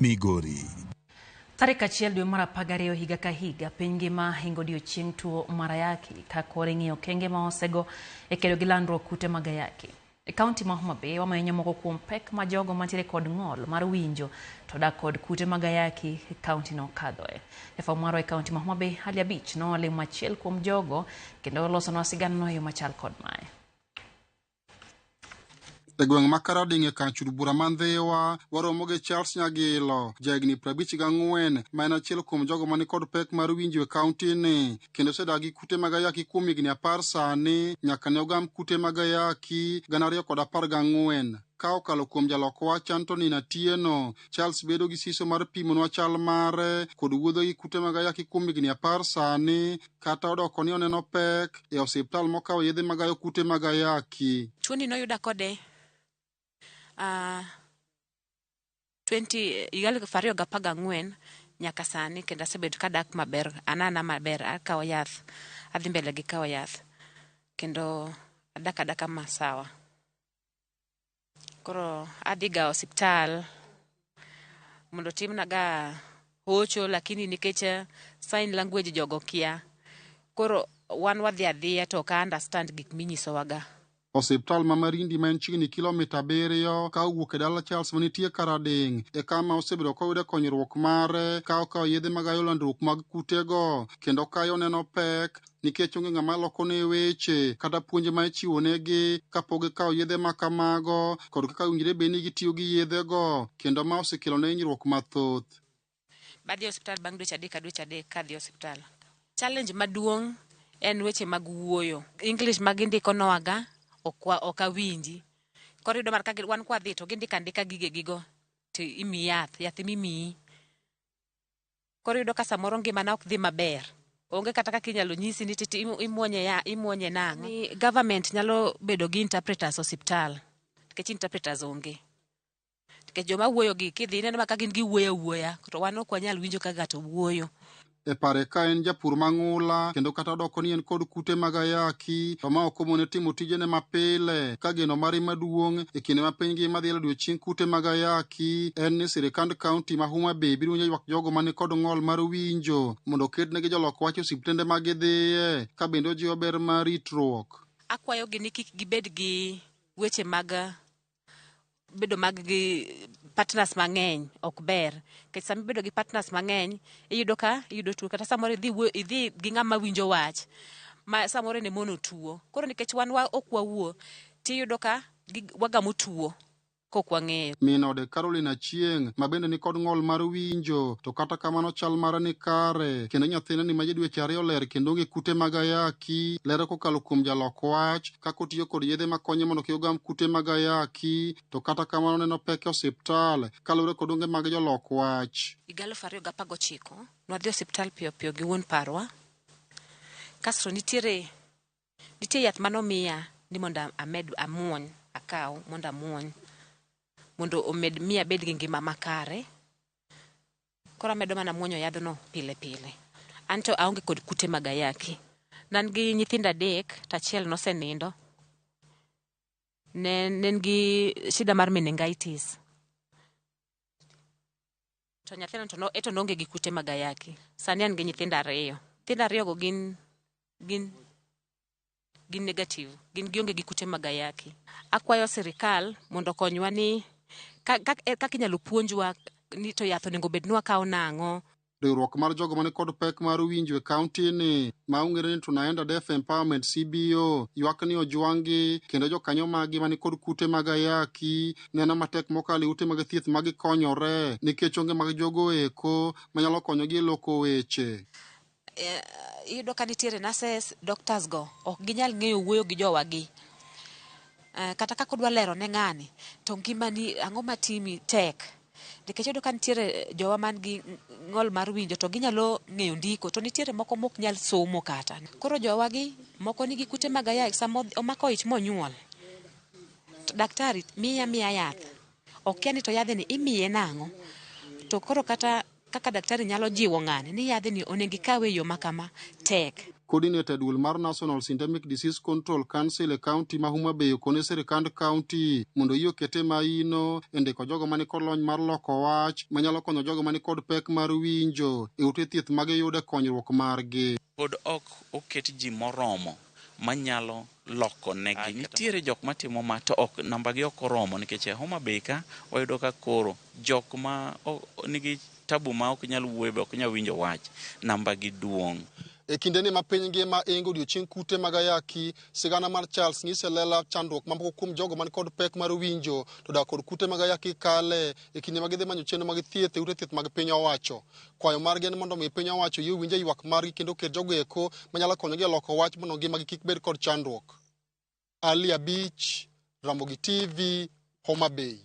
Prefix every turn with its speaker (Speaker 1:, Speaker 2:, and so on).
Speaker 1: Migori.
Speaker 2: Tarik 1 dwe mar 12 higa ka higa, piny ngima hingo odiochieng' tuo mar ayaki ka koro ing'iyo okenge ma osego e kedo gi landruok kute mag ayaki. E kaunti ma Homa Bay wamenyo moko kuom pek ma jogo mantiere kod ng'ol mar winjo to dak kod kute mag ayaki e kaunti no kadhoe. Jafwambo marwa e kaunti ma Homa Bay, Ali Abich, nolimo achiel kuom jogo kendo olosonwa siganano e yo machal kod mae.
Speaker 3: E gweng' ma Karading' e kar chud bura ma Ndhiwa, waromo gi Charles Nyagilo, jahigni 54, ma en achiel kuom jogo mani kod pek mar winjo e kaunti ni, kendo osedak gi kute mag ayaki kuom higni 10 sani, nyaka ne ogam kute mag ayaki 2014. Ka okalo kuom jalok wach Anthony Atieno, Charles bedo gi siso mar pimonwa chal mare kod wuodho gi kute mag ayaki kuom higni 10 sani, kata odoko ni oneno pek e osiptal mokawo yedhe magayo kute mag ayaki.
Speaker 4: Tuoni noyuda kode 20 higa 2014 nyaka sani, kendo asebedo kadak maber, anana maber, akawo yath, adhi mbele gi kawo yath, kendo adak adaka masawa. Koro adhi ga osiptal mondo timna ga hocho, lakini nikech sign language jogo kia, koro wan wadhi adhiya to ok understand gik minyisowaga.
Speaker 3: Osiptal ma Marindi ma en chiegni kilomita 7 ka owuok e dala Charles manitie Karading' e kama osebedo koyude konyruok mare ka okawo yedhe magayo landruok mag kutego, kendo kayo neno pek nikech onge ng'ama lokone weche kata puonj ma ichiwonegi kapok gikawo yedhe ma kamago kod kaka owinjore bed ni gitiyo gi yedhego, kendo ma osekelone hinyruok mathoth.
Speaker 4: Badhi e osiptal bang' dweche 3 ka dweche 3 kadhi e osiptal. Challenge maduong' en weche mag wuoyo. English ma gindiko nowaga ok awinji. Koro iyudo mar ka wan kwadhi to gindiko andika gigegigo to imiyi yath, yath emimiyi. Koro iyudo ka samoro ngimana ok dhi maber. Onge kata kaka inyalo nyisi ni titi imuonye ya, imuonye nang'o. Ni government nyalo bedo gi interpreters osiptal, nikech interpreters onge. Nikech joma wuoyo gi kidhi ineno ma ka gin giwuoyo awuoya, to wan ok wanyal winjo ka ng'ato wuoyo.
Speaker 3: E pare ka en japur mang'ula kendo kata odoko ni en kod kute mag ayaki, to ma ok omone timo tijene mapile, ka geno mare maduong' e kinde ma piny ngima dhi elo odiochieng' kute mag ayaki en ni sirikand kaunti ma Homa Bay biro winjo ywak jogo mani kod ng'ol mar winjo mondo okednegi jolok wach e osiptende ma gidhiye, ka bende ojiwo ber mar ritruok.
Speaker 4: Akwayogi ni kik gibed gi weche mag bedo mag gi partners mang'eny, ok ber. Nikech sama ibedo gi partners mang'eny, iyudo ka iyudo tuo, kata samoro idhi gi ng'ama winjo wach, ma samoro en emono tuo. Koro nikech wan ok wawuo, tiyudo ka wagamo tuo kok wang'eyo.
Speaker 3: Min ode Caroline Achieng' ma bende ni kod ng'ol mar winjo, to kata kamano chal mare ni kare, kendo nyathine ni ma ja dweche 2 ler kendo onge kute mag ayaki, lero kokalo kuom jalok wach kaka otiyo kod yedhe makonye mondo kik ogam kute mag ayaki, to kata kamano neno pek e osiptal kaluwore kod onge mag jolok wach.
Speaker 4: Higa 2019 nwadhi osiptal piyo piyo gi wuon parwa, kasto nitie yath manomiya ni mondo amed amuony, akaw mondo amuony mondo omed miya abed gi ngima makare. Koro amedo mana muonyo yadhno pile pile. An to aonge kod kute mag ayaki. Ne an gi nyithindo 3 to achiel nosenindo. Ne en gi shida mar meningitis. To nyathino to eto noonge gi kute mag ayaki. Sani an gi nyithindo 2. Nyithindo 2 go gin negative, gin gionge gi kute mag ayaki. Akwayo sirikal mondo okonywa ni kaka inyalo puonjwa ni to yath onego bed ni wakawo nang'o.
Speaker 3: Riwruok mar jogo mani kod pek mar winjo e kaunti ni ma ong'ere ni Tunaenda Deaf Empowerment CBO ywak ni ojwang'gi kendo jokanyo maggi mani kod kute mag ayaki neno matek mokalo e ute mag thieth ma gikonyore nikech onge mag jogo eko manyalo konyogi e loko weche.
Speaker 4: Iyudo ka nitiere nurses, doctors go ok ginyal ng'eyo wuoyo gi jowagi. Kata kaka odwa lero ne ng'ani to ngimani ang'o matimi tek. Nikech iyudo ka nitiere jowa man gi ng'ol mar winjo to ginyalo ng'eyo ndiko, to nitiere moko mok nyal somo kata. Koro jowagi moko nigi kute mag ayaki, sama omako ich monyuol, to daktari miya yath. Okia ni to yadhni imiye nang'o. To koro kata kaka daktari nyalo jiwo ng'ani ni yadhni onego ikawe e yo ma kama, tek.
Speaker 3: Coordinator duol mar National Systemic Disease Control Council e kaunti ma Homa Bay okone sirikand kaunti mondo oyie okete maino e ndiko jogo mani kod lony mar loko wach manyalo konyo jogo mani kod pek mar winjo e ute thieth magiyude konyruok margi.
Speaker 1: Pod ok oket ji moromo manyalo loko negi. Nitiere jok matimo ma to ok namba gi ok oromo nikech e Homa Bay ka wayudo ka koro jok ma nigi tabu ma ok nyal wuoyo be ok nyal winjo wach namba gi duong'.
Speaker 3: E kindeni ma piny ngima ingo odiochieng' kute mag ayaki, sigana mar Charles nyiso e lela chandruok mamoko kuom jogo man kod pek mar winjo to dak kod kute mag ayaki kale e kinde ma gidhi manyo chenro mag thieth e ute thieth mag piny owacho. Kwayo margi en mondo mi piny owacho oyie owinj e ywak margi kendo oket jogo eko manyalo konyogi e loko wach mondo ngimagi kik bed kod chandruok. Ali Abich, Ramogi TV, Homa Bay.